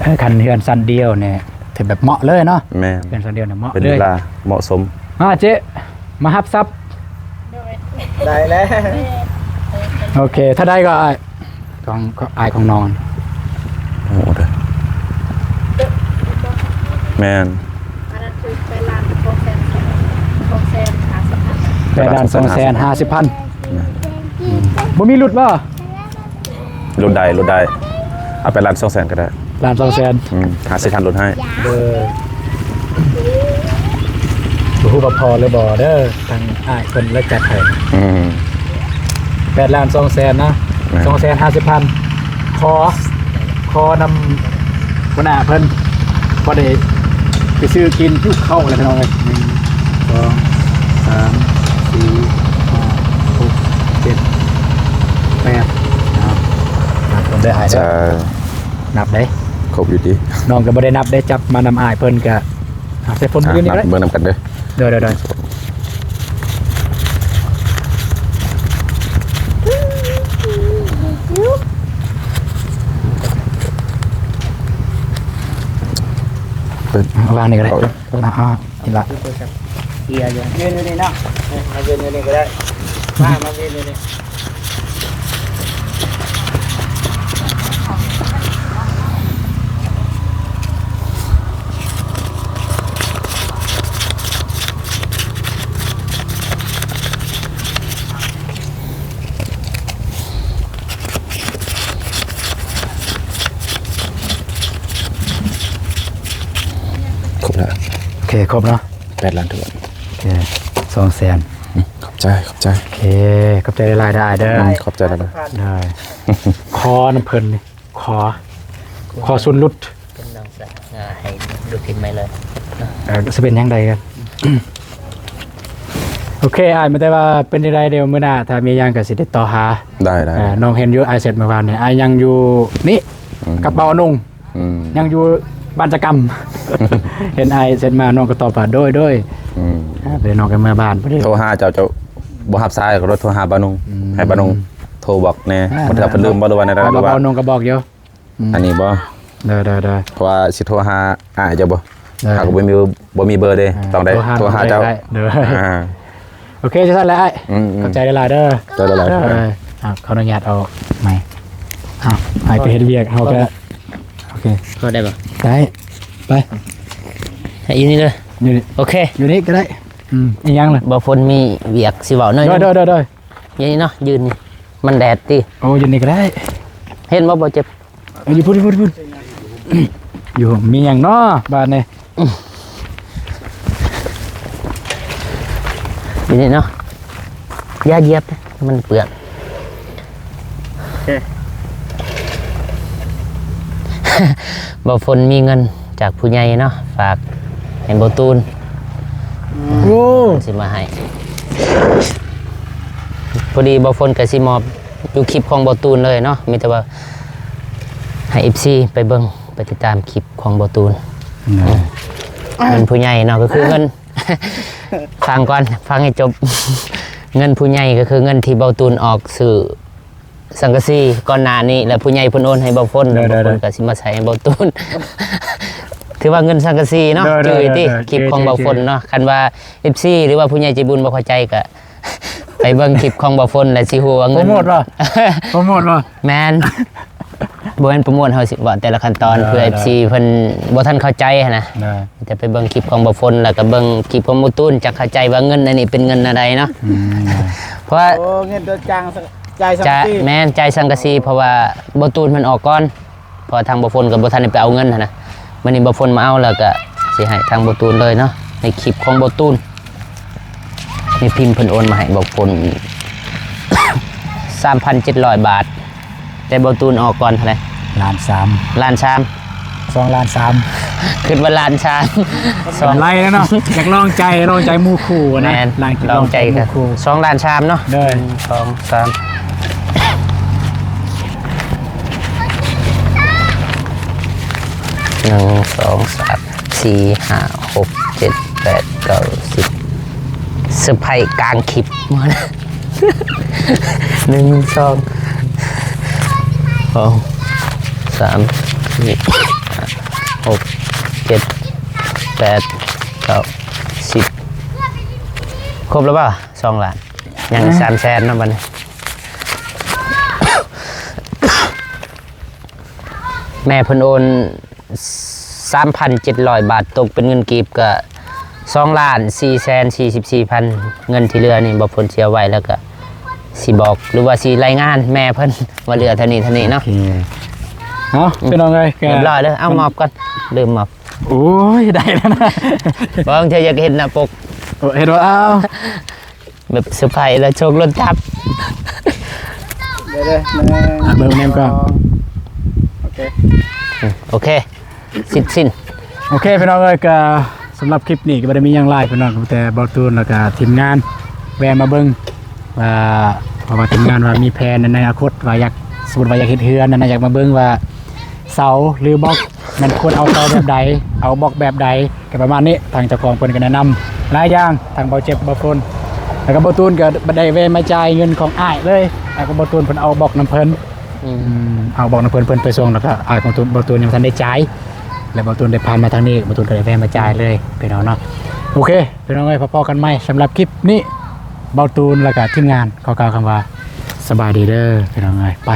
ເອີ ຄັນເຮືອນຊັ້ນດຽວນີ້ ຖືແບບເໝາະເລີຍເນາະ. ແມ່ນ. ເຮືອນຊັ້ນດຽວນີ້ເໝາະເລີຍ ເປັນເວລາເໝາະສົມ. ມາເຈ້ ມາຮັບຊັບ. ໂດຍ. ໄດ້ແລ້ວ. ໂອເຄ ເທົ່າໃດກໍອ້າຍ? ຂອງ ຂອງອ້າຍຂອງນ້ອງ. ໂອ້ ເດີ ແມ່ນ ອັນນັ້ນຄືແປດລ້ານສອງແສນ ສອງແສນຫ້າສິບພັນ. ແປດລ້ານສອງແສນຫ້າສິບພັນ. ແມ່ນ. ອືມ ບໍ່ມີຫຼຸດບໍ່? ຫຼຸດໄດ້ ຫຼຸດໄດ້ ເອົາໄປລ້ານສອງແສນກໍໄດ້. ລ້ານສອງແສນ. ອືມ ຫ້າສິບພັນຫຼຸດໃຫ້. ເດີ. ບໍ່ຮູ້ວ່າພໍຫຼືບໍ່ເດີ ທາງອ້າຍເພິ່ນລະຈັດໃຫ້. ອືມ ແປດລ້ານສອງແສນນະ. ແມ່ນ. ສອງແສນຫ້າສິບພັນ ຂໍ ຂໍນຳຫົວໜ້າເພິ່ນ ພໍໄດ້ໄປຊື້ກິນຫິວເຂົ້າແລ້ວ ພີ່ນ້ອງເອີຍ. ໜຶ່ງ ສອງ ສາມ ສີ່ ຫ້າ ຫົກ ເຈັດ ແປດ. ເອົາ ນັບເບິ່ງເດີອ້າຍເດີ. ເອີ ນັບເດ້. ຄົບຢູ່ຕິ? ນ້ອງກໍບໍ່ໄດ້ນັບເດ້ ຈັບມານຳອ້າຍເພິ່ນກະ ອ່ະ ໃສ່ຝົນຢູ່ນີ້ກໍໄດ້ ເບິ່ງນຳກັນເດີ. ໂດຍ ໂດຍ ໂດຍ. ເປີດ ວາງນີ້ກໍໄດ້. ເອົາ ເອົາ ນີ້ລະ ເກຍຢູ່ ຢືນຢູ່ນີ້ເນາະ. ເອີ ມາຢືນຢູ່ນີ້ກໍໄດ້. ມາ ມາຢືນຢູ່ນີ້. ຄົບແລ້ວ. ໂອເຄ ຄົບເນາະ. ແປດລ້ານຖ້ວນ. ໂອເຄ ສອງແສນ. ອືມ ຂອບໃຈ ຂອບໃຈ. ໂອເຄ ຂອບໃຈຫຼາຍໆເດີອ້າຍເດີ. ອືມ ຂອບໃຈຫຼາຍໆ. ໄດ້ ຂໍນຳເພິ່ນນີ້ ຂໍ ຂໍສ່ວນຫຼຸດ. ເປັນນ້ອງສາວ ອ່າ ໃຫ້ດູຄລິບໃໝ່ເລີຍ. ເອີ ຊິເປັນຫຍັງໃດກັນ? ໂອເຄ ອ້າຍ ມີແຕ່ວ່າເປັນຈັ່ງໃດ ດຽວມື້ໜ້າຖ້າມີຫຍັງກໍຊິຕິດຕໍ່ຫາ. ໄດ້ໆ. ເອີ ນ້ອງເຫັນຢູ່ ອ້າຍແຊັດມື້ວານນີ້ ອ້າຍຍັງຢູ່ນີ້ ອືມ ກະເປົານຸ່ງ. ອືມ ຍັງຢູ່ບ້ານຈະກຳ. ເຫັນອ້າຍແຊັດມາ ນ້ອງກໍຕອບວ່າ ໂດຍ ໂດຍ. ອືມ ອ່າ ເລີຍນ້ອງກໍເມືອບ້ານພໍດີ. ໂທຫາເຈົ້າ ເຈົ້າບໍ່ຮັບສາຍ ກໍໂທຫາເປົານຸ່ງ. ອືມ ໃຫ້ເປົານຸ່ງໂທບອກແດ່. ອ່າ ບາງເທື່ອເພິ່ນລືມບໍ່ ຫຼືວ່າແນວໃດ ຫຼືວ່າ ເປົານຸ່ງກໍບອກຢູ່. ອືມ ອັນນີ້ບໍ່? ໂດຍ ໂດຍ ໂດຍ. ເພາະວ່າຊິໂທຫາອ້າຍເຈົ້າບໍ່? ໂດຍ. ຫາກໍບໍ່ມີ ບໍ່ມີເບີເດ້. ອ່າ ຕ້ອງໄດ້ໂທຫາ ໂທຫາເຈົ້າ. ໂດຍ. ອ່າ ໂອເຄ ຈັ່ງຊັ້ນແຫຼະອ້າຍ. ອືມໆ ຂອບໃຈຫຼາຍໆເດີ. ເຈົ້າຫຼາຍໆ. ເອີ ອ່າ ຂໍອະນຸຍາດເອົາໄມ້. ອ້າວ ອ້າຍໄປເຮັດວຽກ ເຮົາກໍ ໂອເຄ ພໍໄດ້ບໍ່? ໄດ້ ໄປ ໃຫ້ຢູ່ນີ້ເດີ. ຢູ່ນີ້ ໂອເຄ ຢູ່ນີ້ກໍໄດ້. ອືມ ອີຫຍັງລະ? ບໍ່ຝົນມີວຽກຊິເວົ້າໜ້ອຍໜຶ່ງ. ໂດຍໆໆ ຢູ່ນີ້ເນາະ ຢືນນີ້ ມັນແດດຕິ. ໂອ້ ຢູ່ນີ້ກໍໄດ້. ເຫັນບໍ່ ບໍ່ເຈັບ? ເອີ ຢູ່ພຸ້ນ ຢູ່ພຸ້ນ ຢູ່ພຸ້ນ. ຢູ່ ມີຫຍັງເນາະບາດນີ້? ຢູ່ນີ້ເນາະ ຢ່າຢຽບ ມັນເປື້ອນ. ໂອເຄ ບ່າວຝົນມີເງິນຈາກຜູ້ໃຫຍ່ເນາະ ຝາກໃຫ້ບ່າວຕູນ. ໂອ້ ເພິ່ນຊິມາໃຫ້. ພໍດີບ່າວຝົນກໍຊິມອບຢູ່ຄລິບຂອງບ່າວຕູນເລີຍເນາະ ມີແຕ່ວ່າໃຫ້ເອັຟຊີໄປເບິ່ງ ໄປຕິດຕາມຄລິບຂອງບ່າວຕູນ. ເງິນຜູ້ໃຫຍ່ເນາະ ກໍຄືເງິນ ຟັງກ່ອນ ຟັງໃຫ້ຈົບ. ເງິນຜູ້ໃຫຍ່ກໍຄືເງິນທີ່ບ່າວຕູນອອກຊື້ ສັງກະສີກ່ອນໜ້ານີ້ ແລ້ວຜູ້ໃຫຍ່ເພິ່ນໂອນໃຫ້ເບົາຝົນ ໂດຍໆໆ ເບົາຝົນກໍຊິມາໃສ່ໃຫ້ເບົາຕູນ ຖືວ່າເງິນສັງກະສີເນາະ ໂດຍໆໆ ຈື່ຕິ ໂດຍໆໆ ຄລິບຂອງເບົາຝົນເນາະ ຄັນວ່າ ເອັຟຊີ ຫຼືວ່າຜູ້ໃຫຍ່ໃຈບຸນບໍ່ເຂົ້າໃຈກໍ ໄປເບິ່ງຄລິບຂອງເບົາຝົນ ແລ້ວຊິຮູ້ວ່າເງິນ ໂປຣໂມດບໍ່? ໂປຣໂມດບໍ່? ແມ່ນ ບໍ່ແມ່ນໂປຣໂມດ ເຮົາຊິເວົ້າແຕ່ລະຂັ້ນຕອນ ເອີ ເພື່ອ ເອີ ເອັຟຊີ ເພິ່ນບໍ່ທັນເຂົ້າໃຈຫັ້ນນະ ເອີ ແຕ່ໄປເບິ່ງຄລິບຂອງເບົາຝົນ ແລ້ວກໍເບິ່ງຄລິບຂອງເບົາຕູນ ຈະເຂົ້າໃຈວ່າເງິນອັນນີ້ເປັນເງິນແນວໃດເນາະ ອືມ ເພາະວ່າ ໂອ້ ເງິນໂດຍຈ້າງ ຈ່າຍສັງກະສີ ແມ່ນ ຈ່າຍສັງກະສີ ເພາະວ່າເບົາຕູນເພິ່ນອອກກ່ອນ ເພາະວ່າທາງເບົາຝົນກໍບໍ່ທັນໄດ້ໄປເອົາເງິນຫັ້ນນະ ມື້ນີ້ເບົາຝົນມາເອົາ ແລ້ວກໍຊິໃຫ້ທາງເບົາຕູນເລີຍເນາະ ໃນຄລິບຂອງເບົາຕູນ ແມ່ພິມເພິ່ນໂອນມາໃຫ້ເບົາຝົນ ສາມພັນເຈັດຮ້ອຍບາດ ແຕ່ເບົາຕູນອອກກ່ອນເທົ່າໃດ? ລ້ານສາມ ລ້ານສາມ ສອງລ້ານສາມ ຄິດວ່າລ້ານສາມ ສອງ ກຳໄລແລ້ວເນາະ ຢາກລອງໃຈ ລອງໃຈໝູ່ຄູ່ນະ ແມ່ນ ລອງໃຈ ລອງໃຈໝູ່ຄູ່ ສອງລ້ານສາມເນາະ ໂດຍ ໜຶ່ງ ສອງ ສາມ ໜຶ່ງ ສອງ ສາມ ສີ່ ຫ້າ ຫົກ ເຈັດ ແປດ ເກົ້າ ສິບ ເຊີໄພຣສ໌ກາງຄລິບ ໜຶ່ງ ສອງ ສອງ ສາມ ສີ່ ຫ້າ ຫົກ ເຈັດ ແປດ ເກົ້າ ສິບ ຄົບແລ້ວບໍ່? ສອງລ້ານ ຍັງ ອ່າ ສາມແສນເນາະບັດນີ້ ແມ່ເພິ່ນໂອນສາມພັນເຈັດຮ້ອຍບາດ ຕົກເປັນເງິນກີບກໍສອງລ້ານສີ່ແສນສີ່ສິບສີ່ພັນ ເງິນທີ່ເຫຼືອນີ້ບໍ່ພົນຊິເອົາໄວ້ ແລ້ວກໍຊິບອກ ຫຼືວ່າຊິລາຍງານແມ່ເພິ່ນວ່າເຫຼືອເທົ່ານີ້ເທົ່ານີ້ເນາະ ໂອເຄ ເອົາ ອືມ ພີ່ນ້ອງເອີຍ ກໍ ຮຽບຮ້ອຍເດີ ເອົາ ມອບກ່ອນ ລືມມອບ ໂອ້ຍ ໄດ້ແລ້ວນະ ບາງເທື່ອຢາກເຫັນໜ້າປົກ ເອີ ເຫັນບໍ່ ເອົາ ແບບເຊີໄພຣສ໌ແລ້ວໂຊກລົດຈັບ ເດີໆ ໜຶ່ງ ອ່ະ ເບິ່ງແນມກ່ອນ ສອງ ໂອເຄ ອືມ ໂອເຄ ສິ້ນ ສິ້ນ ໂອເຄ ພີ່ນ້ອງເອີຍ ກໍສຳລັບຄລິບນີ້ກໍບໍ່ໄດ້ມີຫຍັງຫຼາຍ ພີ່ນ້ອງ ກໍມີແຕ່ເບົາຕູນ ແລ້ວກໍທີມງານແວ່ມາເບິ່ງວ່າ ເພາະວ່າທີມງານວ່າມີແຜນໃນອະນາຄົດວ່າຢາກ ສົມມຸດວ່າຢາກເຮັດເຮືອນຫັ້ນນະ ຢາກມາເບິ່ງວ່າເສົາ ຫຼື ບລັອກ ແມ່ນຄວນເອົາເສົາແບບໃດ ເອົາບລັອກແບບໃດ ກໍປະມານນີ້ ທາງເຈົ້າຂອງເພິ່ນກໍແນະນຳຫຼາຍຢ່າງ ທາງເບົາເຈັບ ເບົາຝົນ ແລ້ວກໍເບົາຕູນກໍໄດ້ແວ່ມາຈ່າຍເງິນຂອງອ້າຍເລີຍ ແລ້ວກໍເບົາຕູນເພິ່ນເອົາບລັອກນຳເພິ່ນ ອືມ ອືມ ເອົາບລັອກນຳເພິ່ນ ເພິ່ນໄປສົ່ງ ແລ້ວກໍອ້າຍຂອງຕູນ ເບົາຕູນຍັງບໍ່ທັນໄດ້ຈ່າຍ ແລ້ວເບົາຕູນໄດ້ຜ່ານມາທາງນີ້ ເບົາຕູນກໍໄດ້ແວ່ມາຈ່າຍເລີຍ ພີ່ນ້ອງເນາະ ໂອເຄ ພີ່ນ້ອງເອີຍ ພໍ້ກັນໃໝ່ ສຳລັບຄລິບນີ້ ເບົາຕູນ ແລ້ວກໍທີມງານຂໍກ່າວຄຳວ່າ ສະບາຍດີເດີ ພີ່ນ້ອງເອີຍ ໄປ